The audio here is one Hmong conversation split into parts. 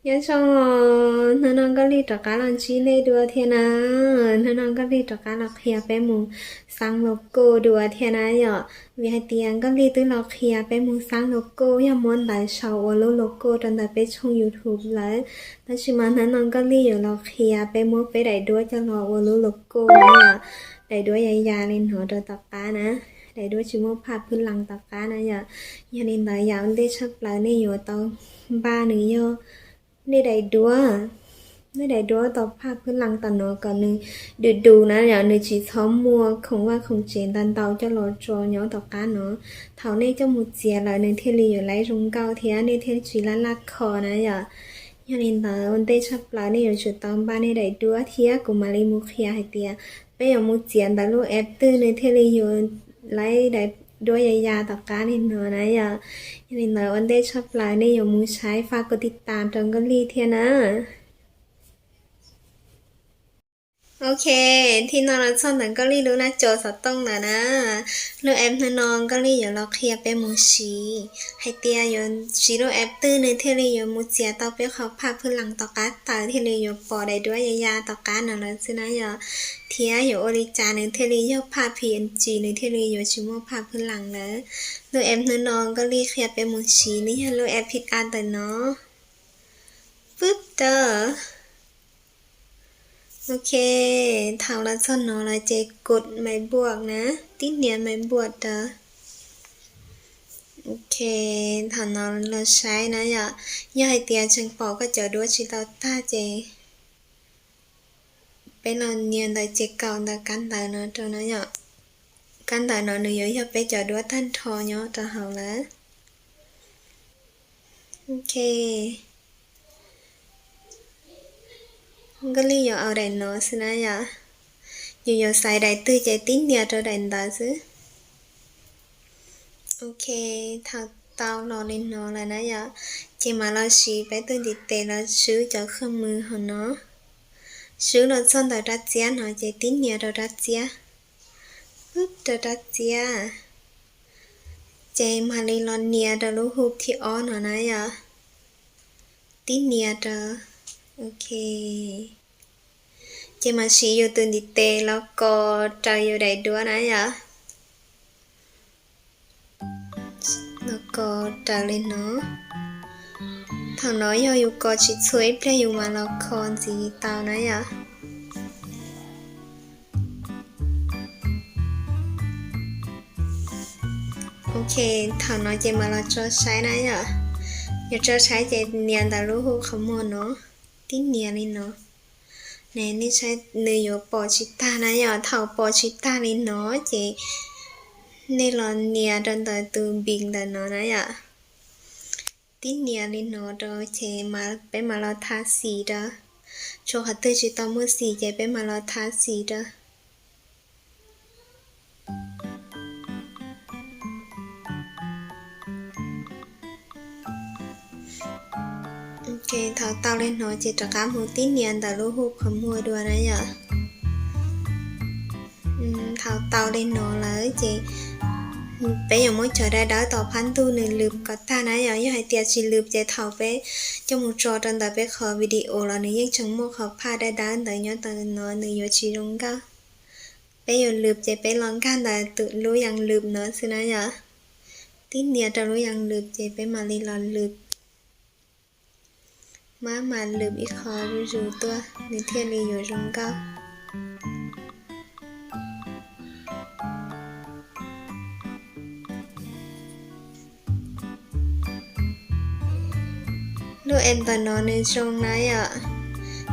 Nyob zoo, hnub no Nkauj Lig rov qab los ntsib nej dua thiab na. Hnub no Nkauj Lig rov qab los qhia peb mus xab logo dua thiab na yom. Vim hais tias Nkauj Lig twb los qhia peb mus xab logo, yog muab ntawv sau ua lub logo rau ntawm peb tshooj YouTube lawm. Tab sis mas hnub no Nkauj Lig yuav los qhia peb muab peb daim duab coj los ua lub logo na yom. Daim duab ya ya li no rau tom qab na. Daim duab tsis muaj phaj phwb lees tom qab na yom. Yog li ntawd yam ua ntej tshaj plaws nej yuav tau npaj nws yog nej daim duab, nej daim duab tau phaj phwb lees tom no kom nws du du na yom, nws tsis txhob muaj khoom vaj khoom tsev ntau ntau coj los tso nyob tom qab no. Thaum nej coj mus txiav lawm nws thiaj li yuav laib zoo nkauj thiab nej thiaj tsis laj laj kho na yom. Yog li ntawd ua ntej tshaj plaws nej yuav tsum tau npaj nej daim duab thiab kuv mam li mus qhia hais tias peb yuav mus txiav ntawm lub app twg nws thiaj li yuav laib daim duab ya ya tom qab li no na yom. Yog li ntawd ua ntej tshaj plaws nej yuav mus saib faj koj tij tas rau Nkauj Lig thiab na. Ok, thib no los txog ntawm Nkauj Lig lub naj co xov tooj lawm na. Lub app hnub no Nkauj Lig yuav los qhia peb mus siv hais tias yuav siv lub app twg nws thiaj li yuav mus txiav tau peb qhov phaj phwb lees tom qab tawm thiaj li yuav pom daim duab ya ya tom qab no lawm xwb na yom. Thiab yuav ua li cas nws thiaj li yog phaj P N G nws thiaj li yuav tsis muaj phaj phwb lees lawm. Lub app hnub no Nkauj Lig qhia peb mus siv nws yog lub app pick up ntawm no. Pwb rau. Ok, thaum los txog no lawm ces kod maiv npuam na, tib nias maiv npuam rau. Ok, thaum no los saib na yom, yog hais tias tseem pom koj cov duab tsis tau tag ces peb los nias ntawm ces kaum ntawm kab ntawv no rau na yom. Kab ntawv no nws yuav yog peb cov duab tag nrho nyob rau hauv lawm. Ok, Nkauj Lig yuav au daim no xwb na yom. Yus yuav xaiv daim twg ces tib nias rau daim ntawd xwb. Ok, thaum tau los li no lawm na yom, ces mam los siv peb tus ntiv tes los swb cov khaj mws hauv no. Swb los txog ntawm rab txiab no ces tib nias rau rab txiab. Pwb rau rab txiab. Ces mam li los nias rau lub hu thib ob no na yom. Tib nias rau. Ok, ces mam siv yus tus ntiv tes los kos raws yus daim duab na yom. Los kos raws li no. Thaum no yog yus kos tsis txhua ib pliag yus mam los kho ntxiv tau na yom. Ok, thaum no ces mam los tso saib na yom. Yus tso saib ces nias ntawm lub hu qhov muag no, tib nias li no. Ne, nej saib nws yuav pom tsis tag na yom, thaum pom tsis tag li no ces nej los nias rau ntawm tus npis ntawm no na yom. Tib nias li no rau ces peb mam los tha xim rau. Tshuav qhov twg tsis tau muaj xim ces peb mam los tha xim rau. Ok, thaum tau li no ces rov qab mus tib nias ntawm lub hu qhov muag dua na yom. Thaum tau li no lawm ces peb yuav muab cov dawb dawb tom phab ntug nws lwm kom tag na yom. Yog hais tias tsis lwm ces thaum peb coj mus tso rau ntawm peb qhov video los nws yeej tseem muaj qhov phaj dawb dawb ntawd nyob ntawm no, nws yuav tsis zoo nkauj. Peb yuav lwm ces peb los nkag ntawm lub yas lwm no xwb na yom. Tib nias rau lub yas lwm ces peb mam li los lwm. Mab mam lwm ib qho zuj zus tuaj nws thiaj li yuav zoo nkauj. Lub app ntawm no nws zoo na yom,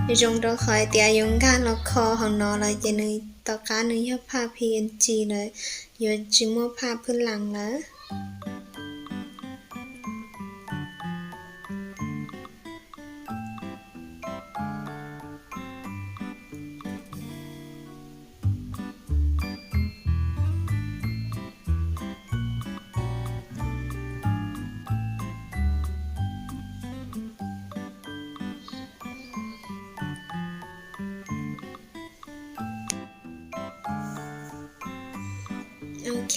nws zoo rau qhov hais tias yus nkag los kho hauv no lawm ces nws tom qab nws yog phaj P N G lawm, yuav tsis muaj phaj phwb lees lawm. Ok,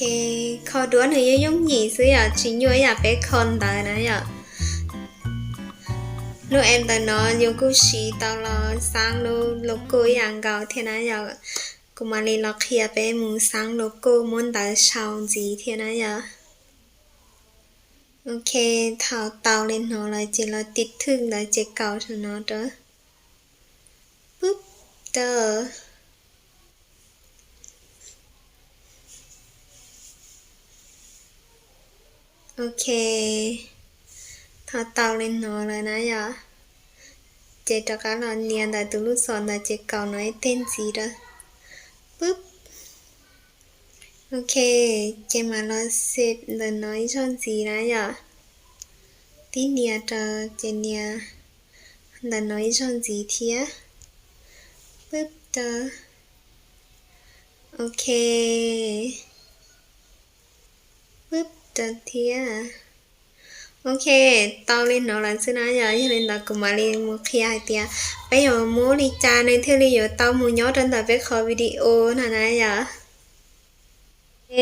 kho duab nws yeej yooj yim xwb yom, tsis nyuaj ib yam peb kho ntawv na yom. Lub app ntawm no yus kuj siv tau los xaab lub logo ib yam nkaus thiab na yom. Kuv mam li los qhia peb mus xaab logo muab ntawv sau ntxiv thiab na yom. Ok, thaum tau li no lawm ces los tiv thwj ntawv ces kaum saum no rau. Pwb, rau. Ok, thaum tau li no lawm na yom, ces rov qab los nias ntawm tus lub xom ntawd ces kaum no ib teg ntxiv rau. Pwb. Ok, ces mam los save ntawm no ib zaug ntxiv na yom. Tib nias rau ces nias ntawm no ib zaug ntxiv thiab. Pwb rau. Ok. Pwb rau thiab. Ok, tau li no lawm xwb na yom. Yog li ntawd kuv mam li mus qhia hais tias peb yuav muab li cas nws thiaj li yuav tau mus nyob rau ntawm peb qhov video no na yom.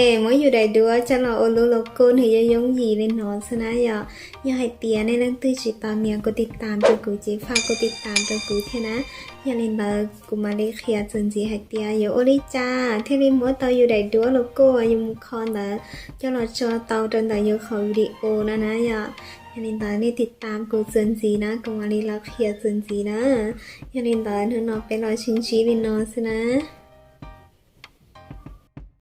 Es muab yus daim duab coj los ua lub logo nws yuav yooj yim li no xwb na yom. Yog hais tias nej leej twg tsis tau nias kuv tiv tam rau kuv ces faj kuv tiv tam rau kuv thiab na. Yog li ntawd kuv mam li qhia txuas ntxiv hais tias yuav ua li cas thiaj li muab tau yus daim duab logo uas yus mus kho ntawd coj los tso tau rau ntawm yus qhov video no na yom. Yog li ntawd nej tiv tam kuv txuas ntxiv na, kuv mam li los qhia txuas ntxiv na. Yog li ntawd hnub no peb los sib ntsib li no xwb na.